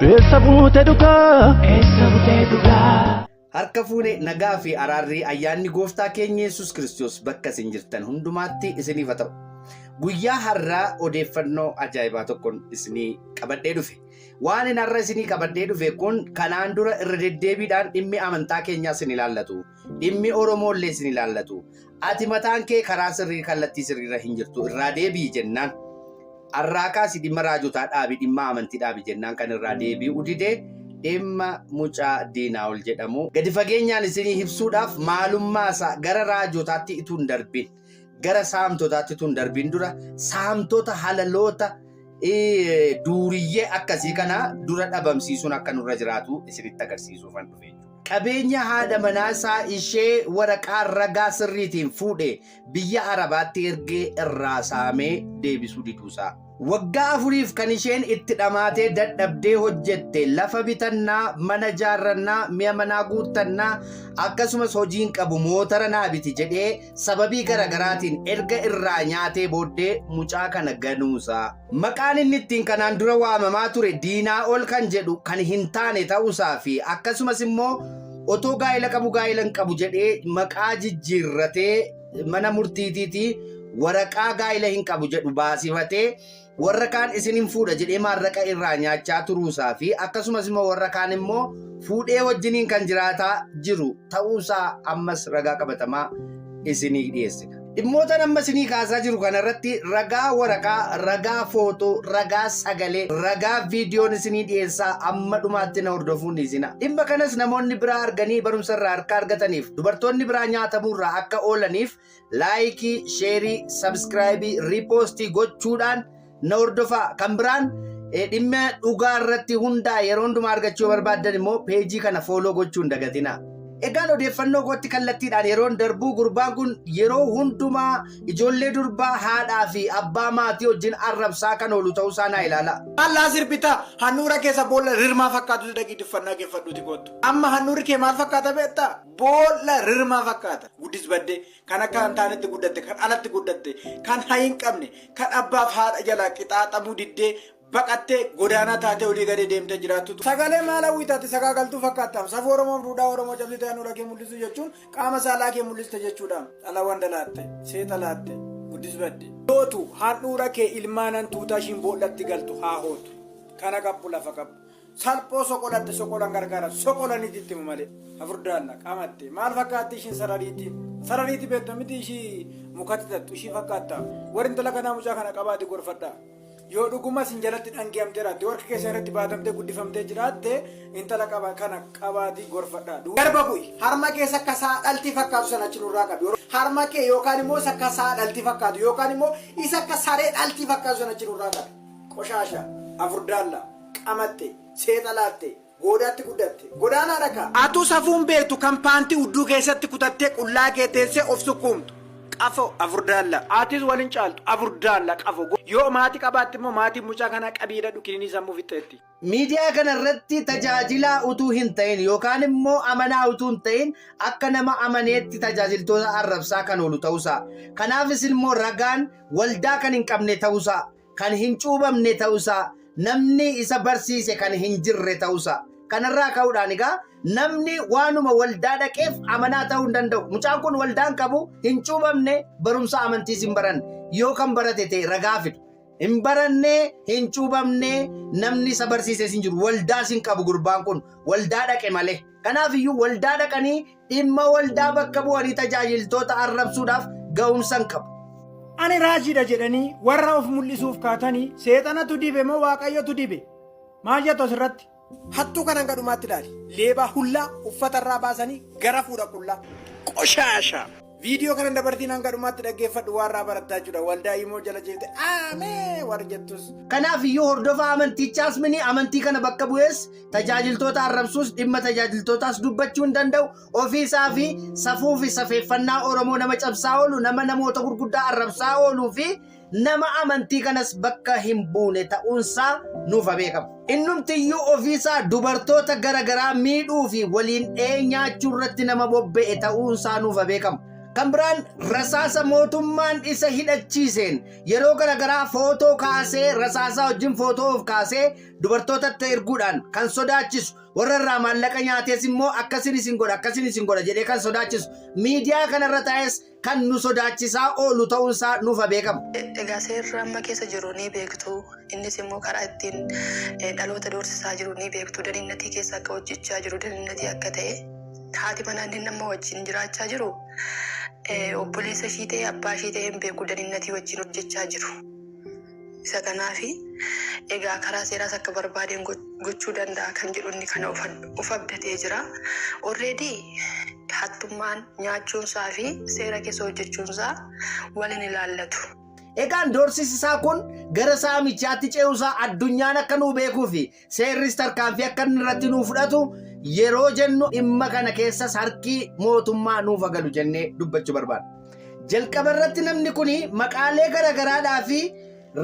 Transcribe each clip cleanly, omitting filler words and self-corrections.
Eessa buute dhugaa? Eessa buutee dhugaa? Harka fuune nagaa fi araarri ayyaanni gooftaa keenya Yesuus Kiristoos bakka isin jirtan hundumaatti isiniif haa ta'u. Guyyaa har'aa odeeffannoo ajaa'ibaa tokkoon isinii qabadhee dhufe. Waan inni har'a isinii qabadhee dhufe kun kanaan dura irra deddeebiidhaan dhimmi amantaa keenyaa isin ilaallatu. Dhimmi Oromoo illee isin ilaallatu. Ati mataan kee karaa sirrii kallattii sirriirra hin jirtu irraa deebi'i jennaan. Har'aa kaasi dhimma raajotaa dhaabi dhimma amantii dhaabi jennaan kan irraa deebi'u dide dhimma mucaa Diinaa'ol jedhamu. Gadi fageenyaan isinii ibsuudhaaf maalummaa isaa gara raajotaatti utuu hin darbin gara saamtotaatti utuu hin darbin dura saamtota halaloota duuriyyee akkasii kana dura dhabamsiisuun akka nurra jiraatu isinitti agarsiisuufan dhufe jechuudha. Qabeenya haadha manaa isaa ishee waraqaa ragaa sirriitiin fuudhe biyya Arabaatti ergee irraa saamee deebisuu diduusaa. Waggaa afuriif kan isheen itti dhamaatee dadhabdee hojjette lafa bitannaa, mana ijaarrannaa, mi'a manaa guuttannaa akkasumas hojiin qabu mootara naa biti jedhee sababii garagaraatiin erga irraa nyaatee booddee mucaa kana ganuusaa. Maqaan inni ittiin kanaan dura waamamaa ture Diinaa'ol kan jedhu kan hin taane ta'uusaa fi akkasumas immoo otoo gaa'ela qabu gaa'ela hin qabu jedhee maqaa jijjiirratee mana murtiitiitii waraqaa gaa'ela hin qabu jedhu baasifatee warra kaan isin hin fuudha jedhee maallaqa irraa nyaachaa turuusaa fi akkasumas immoo warra kaan immoo fuudhee wajjiniin kan jiraataa jiru ta'uusaa ammas ragaa qabatamaa isinii dhiyeessina. Dhimmoota amma isinii kaasaa jiru kanarratti ragaa waraqaa, ragaa footoo, ragaa sagalee, ragaa viidiyoon isinii dhiyeessaa amma dhumaatti na hordofuun dhiisina. Dhimma kanas namoonni biraa arganii barumsa irraa harka argataniif dubartoonni biraa nyaatamuurraa akka oolaniif laayikii, sheerii, sabskraayibii, riipoostii gochuudhaan na hordofaa. Kan biraan dhimma dhugaa irratti hundaa yeroo hundumaa argachuu yoo barbaaddan immoo peejii kana fooloo gochuu hin dagatinaa. Egaan odeeffannoo kootti kallattiidhaan yeroon darbuu gurbaan kun yeroo hundumaa ijoollee durbaa haadhaa fi abbaa maatii wajjin arrabsaa kan oolu ta'uu isaa naa ilaalaa. Allaa sirbita handhuura keessa boolla rirmaa fakkaatutti dhaqii uffannaa kee uffadhuuti koottu. Amma handhuurri kee maal fakkaata beektaa? Boolla rirmaa fakkaata. Guddis baddee kan akka hin taanetti guddatte, kan alatti guddatte, kan hayi hin qabne, kan abbaaf haadha jalaa qixaaxamuu diddee baqattee godaanaa taatee olii gadee deemtee jiraattutu. Sagalee maal hawwitaati sagaagaltuu fakkaattaam. Safuu Oromoof duudhaa Oromoo cabsitee handhuura kee mul'isuu jechuun qaama saalaa kee mul'iste jechuudhaam. Dhala wanda laatte, seexa laatte, guddis badde. Hootu handhuura kee ilmaan hantuutaa ishiin boollatti galtu haa hootu. Kana qabbu lafa qabbu. Salphoo soqolatte soqolan gargaara soqolaniiti itti himu malee. Hafurdaalla qamatte maal fakkaatti ishiin sarariitti sarariitti beektu miti ishii mukatti tattu ishii fakkaatta warri intala kanaa mucaa kana qabaati gorfadha. Yoo dhuguma isin jalatti dhangi'amtee jiraatte warra keessa irratti baatamtee guddifamtee jiraatte intala qaba kana qabaati gorfadha. Garba bu'i harma keessa akka sa'a dhaltii fakkaatu sana achi nurraa qabi. Harma kee yookaan immoo isa akka sa'a dhaltii fakkaatu yookaan immoo isa akka saree dhaltii fakkaatu sana achi nurraa qabi. Qoshaasha afurdaalla qamatte seexa laatte goodaatti guddatte godaanaa dhaka. Atuu safuun beektu kan paantii udduu keessatti kutattee qullaa kee teessee of sukkuumtu. Qafo afurdaalla. Atis wal hin caaltu afurdaalla qafo. Yoo maatii qabaatte immoo maatiin mucaa kanaa qabii hidhadhu kiniinii sammuu fixxeetti. Miidiyaa kana irratti tajaajilaa utuu hin ta'in yookaan immoo amanaa utuu hin ta'in akka nama amaneetti tajaajiltoota arrabsaa kan oolu ta'uusaa. Kanaafis immoo ragaan waldaa kan hin qabne ta'uusaa, kan hin cuubamne ta'uusaa, namni isa barsiise kan hin jirre ta'uusaa. Kanarraa ka'uudhaan egaa namni waanuma waldaa dhaqeef amanaa ta'uu hin danda'u. Mucaan kun waldaa hin qabu, hin cuubamne, barumsa amantiis hin baranne. Yoo kan barate ta'e ragaa fidu. Hin baranne, hin cuubamne, namni isa barsiises hin jiru. Waldaas hin qabu gurbaan kun. Waldaa dhaqe malee. Kanaaf iyyuu waldaa dhaqanii dhimma waldaa bakka bu'anii tajaajiltoota arrabsuudhaaf ga'umsa hin qabu. Ani raajiidha jedhanii warra of mul'isuuf kaatanii seexanatu dibe moo waaqayyotu dibe? Maal jettu asirratti? Hattuu kan hanga dhumaatti ilaali. Leebaa hullaa uffata irraa baasanii gara fuudha qullaa. Qoshaasha! Viidiyoo kana dabartiin hanga dhumaatti dhaggeeffadhu waan irraa barattaa jechuudha. Waldaa imoo jala jeeftee aamee warri jettus. Kanaaf iyyuu hordofaa amantichaas mini amantii kana bakka bu'ees tajaajiltoota arrabsuus dhimma tajaajiltootaas dubbachuu hin danda'u. Ofii isaa fi safuu fi safeeffannaa Oromoo nama cabsaa oolu, nama namoota gurguddaa arrabsaa ooluu fi Nama amantii kanas bakka hin buune ta'uunsaa nuuf haa beekamu. Innumtiyyuu ofiisaa dubartoota garagaraa miidhuu fi waliin dhahee nyaachuu irratti nama bobba'e ta'uunsaa nuuf haa beekamu. Kan biraan rasaasa mootummaan isa hidhachiiseen yeroo garagaraa footoo kaasee, rasaasaa wajjin footoo of kaasee dubartootatti erguudhaan kan sodaachisu, warra irraa maallaqa nyaatees immoo akkasin isin godha, akkasin isin godha jedhee kan sodaachisu, miidiyaa kanarra taa'es kan nu sodaachisaa oolu ta'uunsaa nuuf haa beekamu. Egaa seerri amma keessa jiru ni beektu. Innis immoo karaa ittiin dhaloota doorsisaa jiru ni beektu. Daninnatii keessa akka hojjechaa jiru, daninnatii akka ta'e. Haati manaa inni nama wajjin jiraachaa jiru obboleessa ishii ta'e, abbaa ishii ta'e hin beeku, daninnatii wajjin hojjechaa jiru. Isa kanaafi egaa karaa seeraas akka barbaadeen gochuu danda'a kan jedhu inni kana of abdatee jira. Already hattummaan nyaachuunsaa fi seera keessa hojjechuunsaa wal hin ilaallatu. Egaan doorsisisaa kun gara saamichaatti ce'uusaa addunyaan akka nuu beekuu fi seerris tarkaanfii akka inni irratti nuu fudhatu yeroo jennu, dhimma kana keessas harki mootummaa nuuf galu jennee dubbachuu barbaada. Jalqaba irratti namni kun maqaalee garagaraadhaa fi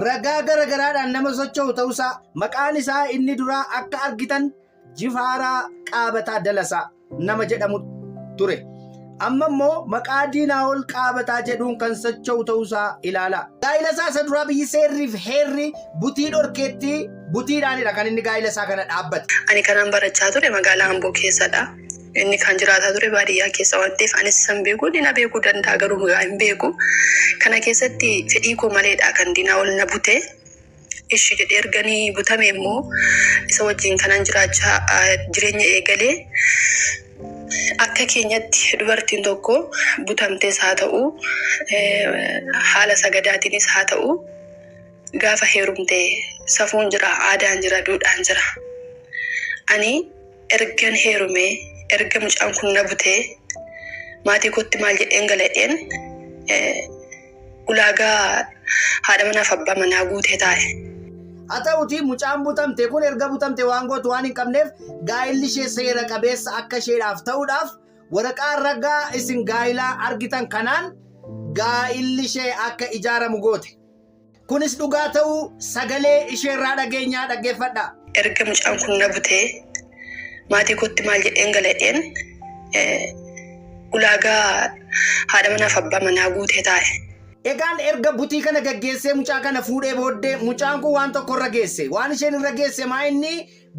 ragaa garagaraadhaan nama socho'u ta'uusaa, maqaan isaa inni duraa akka argitan Jifaaraa Qaabataa Dalasaa nama jedhamu ture. Amma immoo maqaa Diinaa'ol Qaabataa jedhuun kan socho'u ta'uusaa ilaala. Gaa'ila isaa isa duraa biyyi seerrii fi heerri butii dhorkeetti butiidhaanidha kan inni gaa'ila isaa kana dhaabbate. Ani kanan barachaa ture magaalaa Amboo keessadha. Inni kan jiraataa ture baadiyyaa keessa waan ta'eef anis isan beeku, inni na beekuu danda'a, garuu hin beeku. Kana keessatti fedhii koo maleedha kan Diinaa'ol na bute. Ishi jedhee erganii butame immoo isa wajjin kanan jiraachaa jireenya eegalee. Akka keenyatti dubartiin tokko butamtees haa ta'u, haala sagadaatiinis haa ta'u, gaafa heerumte safuun jira, aadaan jira, duudhaan jira. Ani ergan heerume, erga mucaan kun na butee, maatii kootti maal jedheen galadheen ulaagaa haadha manaaf abbaa manaa guutee taa'e. Haa ta'utii mucaan butamte kun erga butamte waan gootu waan hin qabneef, gaa'illi ishee seera qabeessa akka isheedhaaf ta'uudhaaf waraqaa ragaa isin gaa'ilaa argitan kanaan gaa'illi ishee akka ijaaramu goote. Kunis dhugaa ta'uu sagalee isheerraa dhageenyaa dhaggeeffadha. Erga mucaan kun na butee maatii kootti maal jedheen galadheen ulaagaa haadha manaaf abbaa manaa guutee taa'e. Egaan erga butii kana gaggeessee mucaa kana fuudhee booddee mucaan kun waan tokko irra geesse. Waan isheen irra geesse maa inni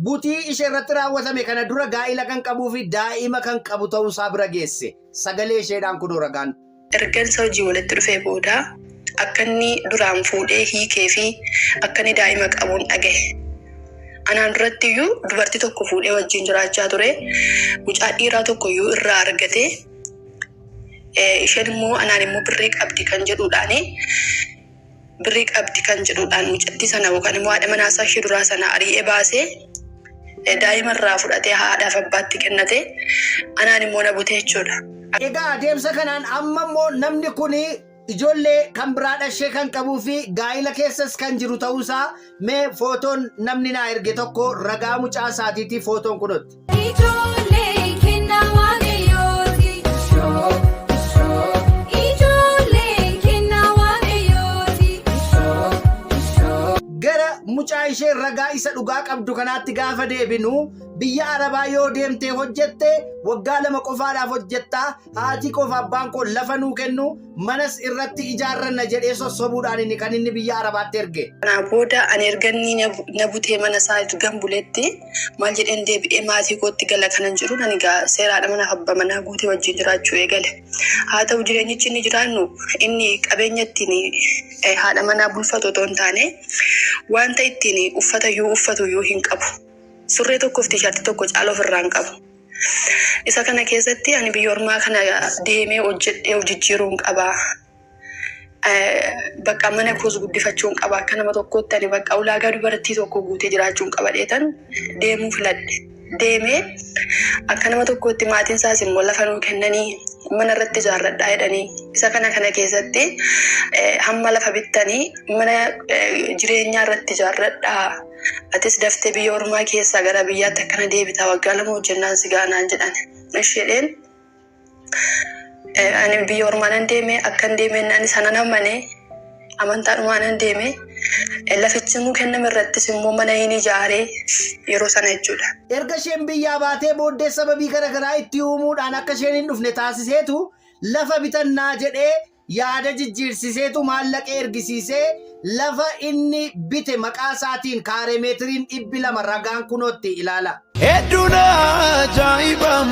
butii ishee irratti raawwatame kana dura gaa'ila kan qabuu fi daa'ima kan qabu ta'uusaa bira geesse. Sagalee isheedhaan kunoo ragaan. Ergan isa hojii walitti dhufee booda akka inni duraan fuudhee hiikee fi akka inni daa'ima qabuun dhagahe. Anaan duratti iyyuu dubartii tokko fuudhee wajjin jiraachaa ture. Mucaa dhiiraa tokko iyyuu irraa argatee, isheen immoo anaan immoo birrii qabdi kan jedhuudhaan mucattii sana yookaan immoo haadha manaa isaa ishee duraa sana ari'ee baasee, daa'ima irraa fudhatee haadhaaf abbaatti kennate, anaan immoo na bute jechuudha. Egaa adeemsa kanaan amma immoo namni kun ijoollee kan biraa dhashee kan qabuu fi gaa'ila keessas kan jiru ta'uusaa mee footoon namni naa erge tokko ragaa mucaa isaatiitii footoon kunutti. Ijoolleen kennaa Waaqayyooti. Ijoolleen kennaa Waaqayyooti. Gara mucaa ishee ragaa isa dhugaa qabdu kanaatti gaafa deebinu, biyya Arabaa yoo deemtee hojjette waggaa 2 qofaadhaaf hojjettaa, haati koof abbaan koo lafa nuu kennu, manas irratti ijaarranna jedhee sossobuudhaan inni kan inni biyya Arabaatti erge. Kanaa booda ani erga inni na butee mana isaa ergan buletti maal jedheen deebi'ee maatii kootti gala kanan jedhu, ani egaa seera haadha manaaf abbaa manaa guutee wajjin jiraachuu eegale. Haa ta'u, jireenyichi inni jiraannu inni qabeenya ittiin haadha manaa bulfatu otoo hin taane, wanta ittiin uffata iyyuu uffatu iyyuu hin qabu. Surree tokkoof tiishartii tokko caala ofirraa hin qabu. Isa kana keessatti ani biyya ormaa kana deemee hojjedhee of jijjiiruun qaba. Bakka mana koos guddifachuun qaba. Akka nama tokkootti ani bakka ulaagaa dubartii tokko guutee jiraachuun qaba dheetan deemuu filadhe. Deemee akka nama tokkootti maatiin isaas immoo lafa nuu kennanii mana irratti ijaarradhaa jedhanii, isa kana keessatti hamma lafa bittanii mana jireenyaa irratti ijaarradhaa. Atis daftee biyya ormaa keessaa gara biyyaatti akkana deebita, waggaa 2 hojjennaan si gaanaan jedhan. Isheen ani biyya ormaa nan deeme, akkan deemeen ani sana namane Amantaadhumaanan deeme. Lafichi nuu kenname irrattis immoo mana hin ijaaree yeroo sana jechuudha. Erga isheen biyyaa baatee booddee sababii garagaraa itti uumuudhaan akka isheen hin dhufne taasiseetu lafa bitannaa jedhee yaada jijjiirsiseetu maallaqa ergisiisee lafa inni bite maqaa isaatiin kaareemeetiriin 200 ragaan kunootti ilaala. Hedduun ajaa'ibam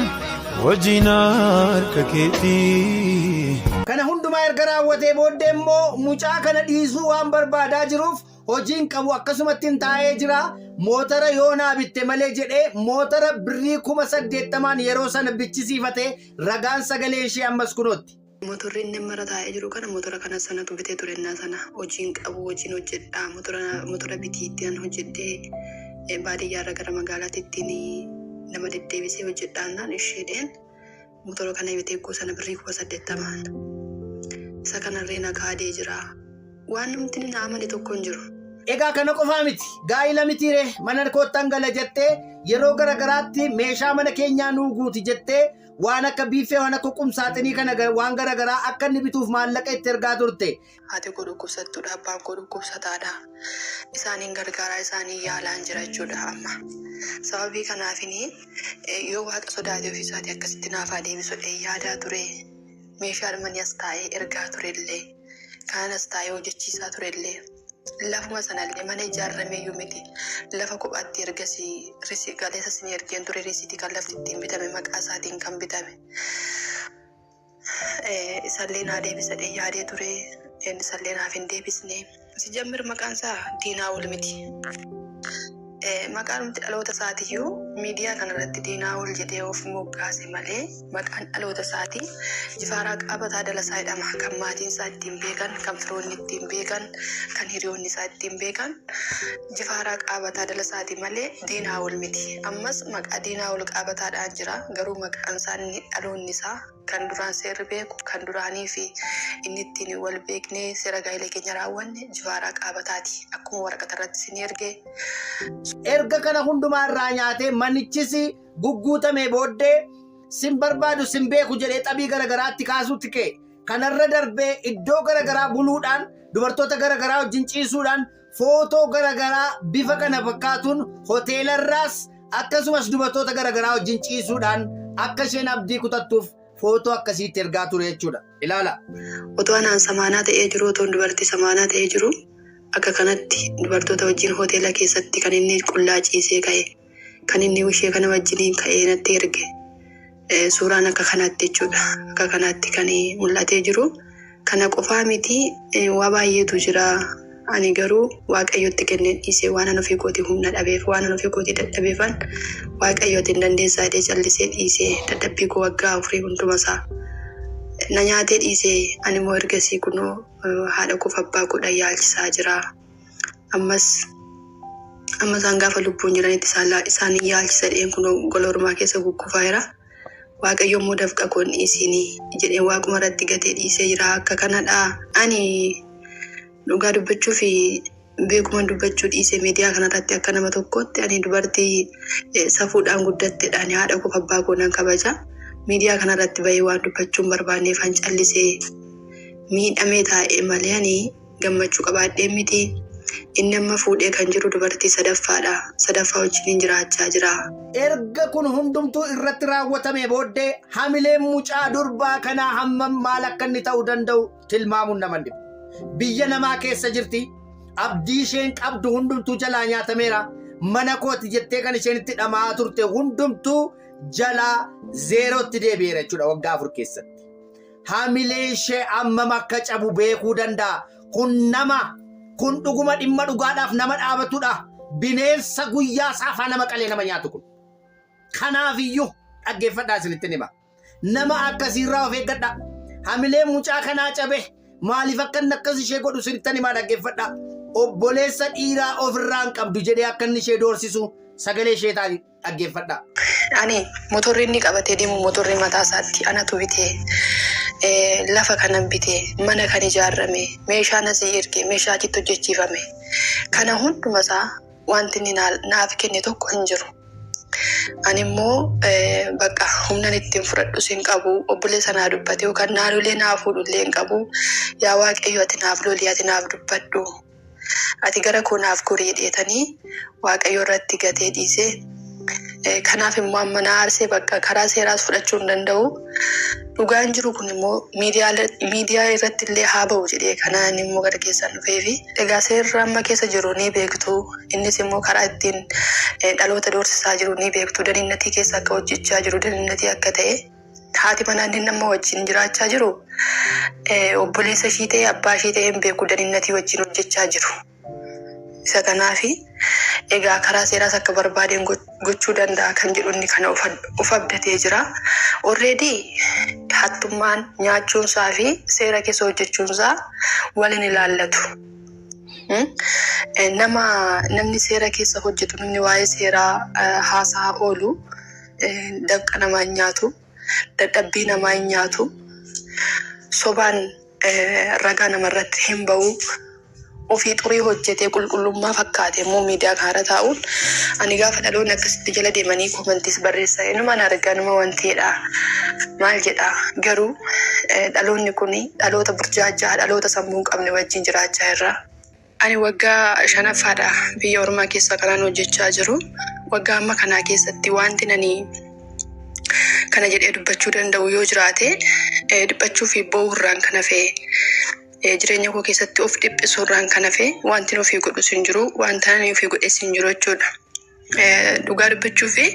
hojiin harka keetii. Kana hundumaa erga raawwatee booddee immoo mucaa kana dhiisuu waan barbaadaa jiruuf hojiin qabu akkasumatti hin taa'ee jira. Mootara yoo naa bitte malee jedhee mootara birrii 80,000n yeroo sana bichisiifate ragaan sagalee ishee ammas kunootti. Motorri inni amma irra taa'ee jiru kana motora kana sanatu bitee ture innaa sana hojiin qabu hojiin hojjedha motora motora bitii ittiin hojjedhee baadiyyaa irra gara magaalaatti ittiin nama deddeebisee hojjedha innaan isheedheen motora kana bitee gosa birrii 80,000n isa kanarree na kaadee jira waan namti na amane tokko hin jiru. Egaa kana qofaa miti. Gaa'ila mitiire mana koottan gala jettee yeroo garagaraatti meeshaa mana keenyaa nuu guuti jettee waan akka biiffee waan akka qumsaaxinii kana waan garagaraa akka inni bituuf maallaqa itti ergaa turte. Haati koo dhukkubsattuudha, abbaan koo dhukkubsataadha. Isaaniin gargaaraa isaanii yaalaan jira jechuudha amma. Sababii kanaafini yoo waaqa sodaate ofiisaatii akkasitti naaf haa deebisu jedhee yaadaa ture. Meeshaa manii as taa'ee ergaa turellee, kaan as taa'ee hojjechiisaa turellee. Lafuma sanallee mana ijaarrameeyyuu miti. Lafa kophaatti ergasii galeessa isin ergeen ture risiitii kan lafti ittiin bitame maqaa isaatiin kan bitame. Isallee naa deebisa jedhee yaadee ture. Isallee naaf hin deebisne. Si jammir maqaan isaa Diinaa ol miti. Maqaan dhaloota isaatiiyyuu miidiyaa kanarratti Diinaa ol jedhee of moggaase malee maqaan dhaloota isaatii Jifaaraa Qaabataa Dalasaa jedhama. Kan maatiin isaa ittiin beekan, kan firoonni ittiin beekan, kan hiriyoonni isaa ittiin beekan Jifaaraa Qaabataa Dalasaati malee Diinaa ol miti. Ammas maqaa Diinaa ol Qaabataadhaan jira. Garuu maqaan isaa inni dhaloonni isaa kan duraan seerri beeku, kan duraanii fi inni ittiin wal beeknee seera gaa'ela keenya raawwanne Jifaaraa Qaabataati. Akkuma waraqata irratti isin erge. Erga kana hundumaa irraa nyaatee manichis gugguutamee booddee sin barbaadu sin beeku jedhee xabii garagaraatti kaasuutti ka'e. Kanarra darbee iddoo garagaraa buluudhaan dubartoota garagaraa wajjin ciisuudhaan footoo garagaraa bifa kana fakkaatuun hoteelarraas akkasumas dubartoota garagaraa wajjin ciisuudhaan akka isheen abdii kutattuuf footoo akkasiitti ergaa ture jechuudha. Ilaala. Otoo anaan samaanaa ta'ee jiru, otoo dubartii samaanaa ta'ee jiru akka kanatti dubartoota wajjin hoteela keessatti kan inni qullaa ciisee ka'e, kan inni ishee kana wajjiniin ka'ee natti erge. Suuraan akka kanaatti jechuudha. Akka kanaatti kan mul'atee jiru. Kana qofaa miti waa baay'eetu jira. Ani garuu Waaqayyotti kenneen dhiisee waan ani ofii kootii humna dhabeef, waan ani ofii kootii dadhabeefan Waaqayyootiin dandeessaa jedhee callisee dhiisee dadhabbii koo waggaa afurii hundumasaa na nyaatee dhiisee ani immoo ergasii kunoo haadha koof abbaa koodhaan yaalchisaa jira. Ammas amma isaan gaafa lubbuun jiranitti isaan yaalchisa jedheen kunoo gola ormaa keessa guggufaa jira. Waaqayyo immoo dafqa koon dhiisiini jedhee waaquma irratti gatee dhiisee jira. Akka kanadha. Ani dhugaa dubbachuu fi beekuma dubbachuu dhiisee miidiyaa kanarratti akka nama tokkootti ani dubartii safuudhaan guddatteedha. Ani haadha koof abbaa koo nan kabaja. Miidiyaa kanarratti bahee waan dubbachuu hin barbaanneef an callisee miidhamee taa'ee malee ani gammachuu qabaadhee miti. Inni amma fuudhee kan jiru dubartii sadaffaadha. Sadaffaa wajjin jiraachaa jira. Erga kun hundumtuu irratti raawwatamee booddee hamileen mucaa durbaa kanaa hammam maal akka inni ta'uu danda'u tilmaamuun nama dhibu. Biyya namaa keessa jirti. Abdii isheen qabdu hundumtuu jalaa nyaatameera. Mana kooti jettee kan isheen itti dhama'aa turte hundumtuu jalaa zeerootti deebi'eera jechuudha waggaa 4 keessatti. Hamileen ishee hammam akka cabu beekuu danda'a. Kun nama kun dhuguma dhimma dhugaadhaaf nama dhaabatudha. Bineensa guyyaa saafaa nama qalee nama nyaatu kun. Kanaafiyyuu dhaggeeffadhaa isinitti hima. Nama akkasiirraa of eeggadhaa. Hamileen mucaa kanaa cabe maaliif akka inni akkas ishee godhu isinitti himaa dhaggeeffadhaa. Obboleessa dhiiraa ofirraa hin qabdu jedhee akka inni ishee doorsisu sagalee ishee taati dhaggeeffadhaa. Ani motorri inni qabatee deemu motorri mataa isaatti anatu bitee lafa kanan bitee mana kan ijaarame meeshaan asii erge meeshaa achitti hojjechiifame kana hundumasaa wanti inni naaf kenne tokko hin jiru. Ani immoo bakka humnan ittiin fudhadhus hin qabu. Obboleessa naa dubbate yookaan naa lolee naa fuudhullee hin qabu. Yaa Waaqayyo ati naaf loli ati naaf dubbadhu. Ati gara koo naaf gorii jedheetanii Waaqayyo irratti gatee dhiisee. Kanaaf immoo amma na aarsee bakka karaa seeraas fudhachuu hin danda'u. Dhugaan jiru kun immoo miidiyaa irratti illee haa ba'u jedhee kanaan immoo gara keessan dhufeefi. Egaa seerri amma keessa jiru ni beektu. Innis immoo karaa ittiin dhaloota doorsisaa jiru ni beektu. Daninnatii keessa akka hojjechaa jiru daninnatii akka ta'e. Haati manaa inni nama wajjin jiraachaa jiru obboleessa ishii ta'e abbaa ishii ta'e hin beeku daninnatii wajjin hojjechaa jiru. Isa kanaafi egaa karaa seeraas akka barbaadeen gochuu danda'a kan jedhu inni kana of abdatee jira. Already hattummaan nyaachuunsaa fi seera keessa hojjechuunsaa wal hin ilaallatu. Nama namni seera keessa hojjetu namni waa'ee seeraa haasaa oolu dafqa namaa hin nyaatu, dadhabbii namaa hin nyaatu, sobaan ragaa namarratti hin ba'u. Ofii xurii hojjetee qulqullummaa fakkaate immoo miidiyaa kanarra taa'uun ani gaafa dhaloonni akkasitti jala deemanii commentiis barreessan inumaan argaa numa wantiidha. Maal jedha garuu dhaloonni kun dhaloota burjaajaa dhaloota sammuu hin qabne wajjin jiraachaa jirra. Ani waggaa shanaffaadha biyya ormaa keessa kanaan hojjechaa jiru. Waggaa amma kanaa keessatti wanti nani kana jedhee dubbachuu danda'u yoo jiraate dhiphachuu fi boo'urraan kan hafe jireenya koo keessatti of dhiphisuurraan kan hafe wanti ofii godhus hin jiru wanta ani ofii godhes hin jiru jechuudha. Dhugaa dubbachuu fi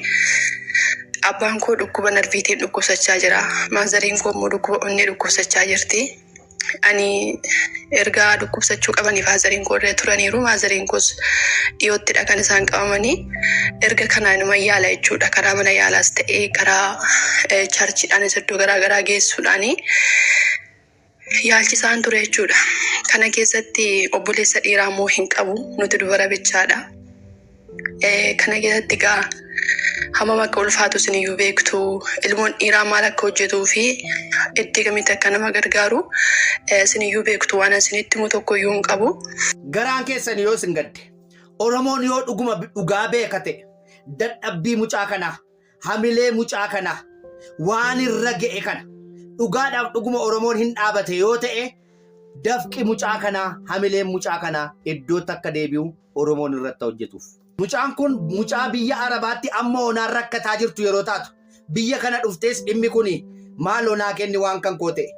abbaan koo dhukkuba narviitiin dhukkubsachaa jira. Maazariin koo immoo dhukkuba onnee dhukkubsachaa jirti. Ani erga dhukkubsachuu qabanii faazariin koo irra turaniiru. Maazariin koos dhiyoottidha kan isaan qabamanii. Erga kanaan numa yaala jechuudha. Karaa mana yaalaas ta'ee karaa charchiidhaanis iddoo garaa garaa geessuudhaani yaalchisaan ture jechuudha. Kana keessatti obboleessa dhiiraa immoo hin qabu. Nuti dubara bichaadha. Kana keessatti egaa hammam akka ulfaatu isiniyyuu beektu ilmoon dhiiraa maal akka hojjetuu fi iddoo kamitti akka nama gargaaru isiniyyuu beektu waan isinitti himu tokkoyyuu hin qabu. Garaan keessan yoo isin gadde, Oromoon yoo dhuguma dhugaa beeka ta'e, dadhabbii mucaa kanaa, hamilee mucaa kanaa, waan irra ga'e kana dhugaadhaaf dhuguma Oromoon hin dhaabate yoo ta'e, dafqi mucaa kanaa, hamileen mucaa kanaa iddootti akka deebi'u Oromoon irratti hojjetuuf. Mucaan kun mucaa biyya Arabaatti amma onaan rakkataa jirtu yeroo taatu, biyya kana dhuftees dhimmi kun maaloo naa kenni waan kan koo ta'e.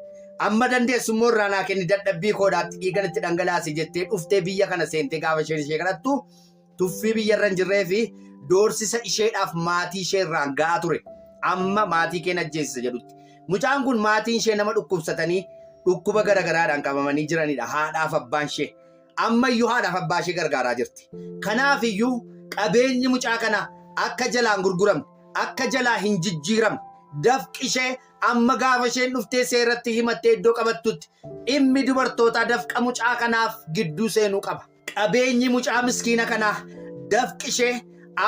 Amma dandeessu immoo irraa naa kenni dadhabbii koodhaatti dhiigan itti dhangalaase jettee dhuftee biyya kana seentee gaafa isheen ishee kadhattu tuffii biyya irra hin jirree fi doorsisa isheedhaaf maatii ishee irraan ga'aa ture. Amma maatii keen ajjeesisa jedhutti. Mucaan kun maatiin ishee nama dhukkubsatanii dhukkuba garagaraadhaan qabamanii jiranidha. Haadhaaf abbaan ishee. Ammayyuu haadhaaf abbaa ishee gargaaraa jirti. Kanaaf iyyuu qabeenyi mucaa kanaa akka jalaan gurguramne, akka jalaa hin jijjiiramne, dafqi ishee amma gaafa isheen dhuftee seeratti himattee iddoo qabattutti dhimmi dubartootaa dafqa mucaa kanaaf gidduu seenuu qaba. Qabeenyi mucaa miskiina kanaa dafqi ishee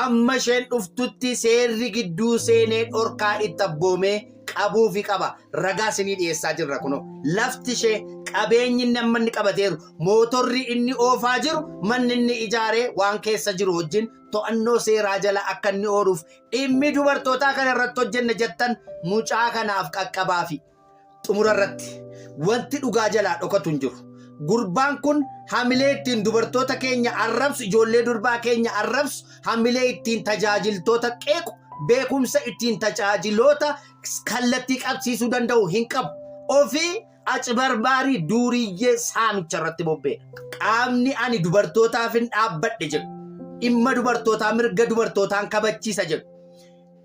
amma isheen dhuftutti seerri gidduu seenee dhorkaa itti abboomee qabuufi qaba. Ragaa isinii dhiyeessaa jirra kunoo. Lafti ishee qabeenyi inni amma inni qabateeru mootorri inni oofaa jiru manni inni ijaaree waan keessa jiru wajjin to'annoo seeraa jala akka inni ooluuf dhimmi dubartootaa kana irratti hojjenna jettan mucaa kanaaf qaqqabaafi. Xumura irratti wanti dhugaa jalaa dhokatu hin jiru. Gurbaan kun hamilee ittiin dubartoota keenya arrabsu, ijoollee durbaa keenya arrabsu, hamilee ittiin tajaajiltoota qeequ, beekumsa ittiin tajaajiloota kallattii qabsiisuu danda'u hin qabu. Ofii acbarbaarii duuriyyee saamicha irratti bobba'edha. Qaamni ani dubartootaaf hin dhaabbadhe jedhu, dhimma dubartootaa mirga dubartootaan kabachiisa jedhu,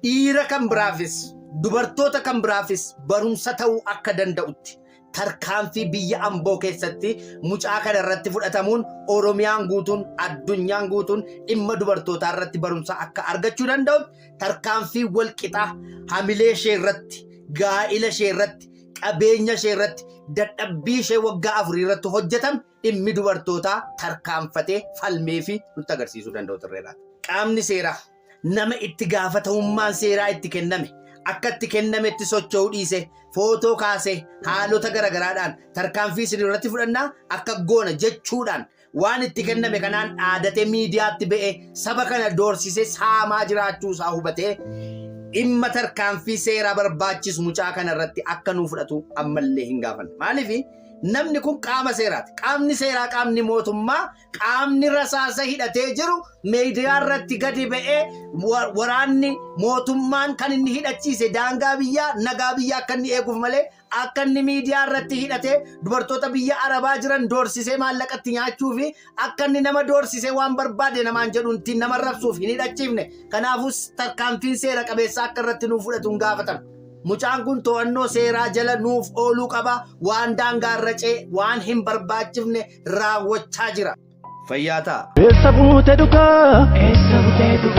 dhiira kan biraafis dubartoota kan biraafis barumsa ta'uu akka danda'utti tarkaanfii biyya Amboo keessatti mucaa kana irratti fudhatamuun Oromiyaan guutuun addunyaan guutuun dhimma dubartootaa irratti barumsa akka argachuu danda'utti tarkaanfii walqixaa hamilee ishee irratti gaa'ila ishee irratti qabeenya ishee irratti dadhabbii ishee waggaa 4 irratti hojjetame dhimmi dubartootaa tarkaanfatee falmee fi nutti agarsiisuu danda'u turreera. Qaamni seeraa nama itti gaafatamummaan seeraa itti kenname akka itti kennametti socho'uu dhiise footoo kaasee haalota garagaraadhaan tarkaanfii isin irratti fudhannaa akka goona jechuudhaan Waan itti kenname kanaan dhaadatee miidiyaatti ba'ee saba kana doorsisee saamaa jiraachuu isaa hubatee dhimma tarkaanfii seeraa barbaachisu mucaa kana irratti akka nuu fudhatu ammallee hin gaafanne. Maaliif namni kun qaama seeraati. Qaamni seeraa qaamni mootummaa qaamni rasaasa hidhatee jiru miidiyaa irratti gadi ba'ee waraanni mootummaan kan inni hidhachiise daangaa biyyaa nagaa biyyaa akka inni eeguuf malee akka inni miidiyaa irratti hidhatee dubartoota biyya arabaa jiran doorsisee maallaqatti nyaachuu fi akka inni nama doorsisee waan barbaade namaan jedhu ittiin nama rabsuuf hin hidhachiifne. Kanaafuu tarkaanfiin seera qabeessaa akka irratti nuuf fudhatu hin gaafatama. Mucaan kun to'annoo seeraa jala nuuf ooluu qaba. Waan daangaa irra ce'e waan hin barbaachifne raawwachaa jira. Fayyaa ta'a. Eessa buute dhugaa? Eessa buutee dhugaa?